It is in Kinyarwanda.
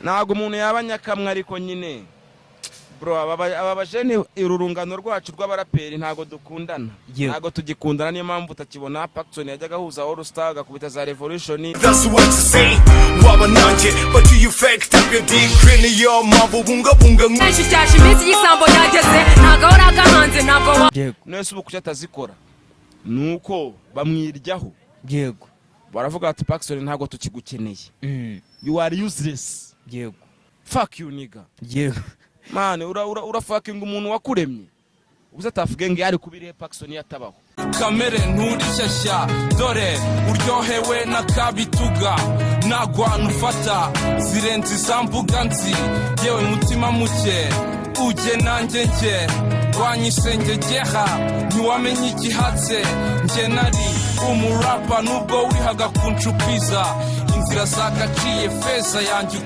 Ntabwo umuntu yaba nyakamwe, ariko nyine bro, aba bajene, uru rungano rwacu rw'abaraperi, ntabwo dukundana. Ntabwo tugikundana, niyo mpamvu utakibona Pacson yajyaga ahuza All Star, agakubita za Revolution. That's what you say waba nanjye, but you fake up your dick, niyo mpamvu bungabunga. Benshi cyashe iminsi y'isambo yageze, ntabwo ahora agahanze, ntabwo wa None se ubu kuki atazikora? Ni uko bamwiryaho. Baravuga bati: "Pacson, ntabwo tukigukeneye." You are useless. Fuck you, nigga. Man, urafuckinga umuntu wakuremye. Ubuze atavuge ngo yari kubirihe Pacson yatabaho? Kamere nturi shyashya, dore uryohewe n'akabituga, nagwana ufata zirenze iza mbuga nzi. Yewe mutima muke, ujye nanjye njye wanyishengegeha, ntiwamenye igihatse. Njye nari umurapa, nubwo wihaga kunshupiza inzira zagaciye feza yanjye.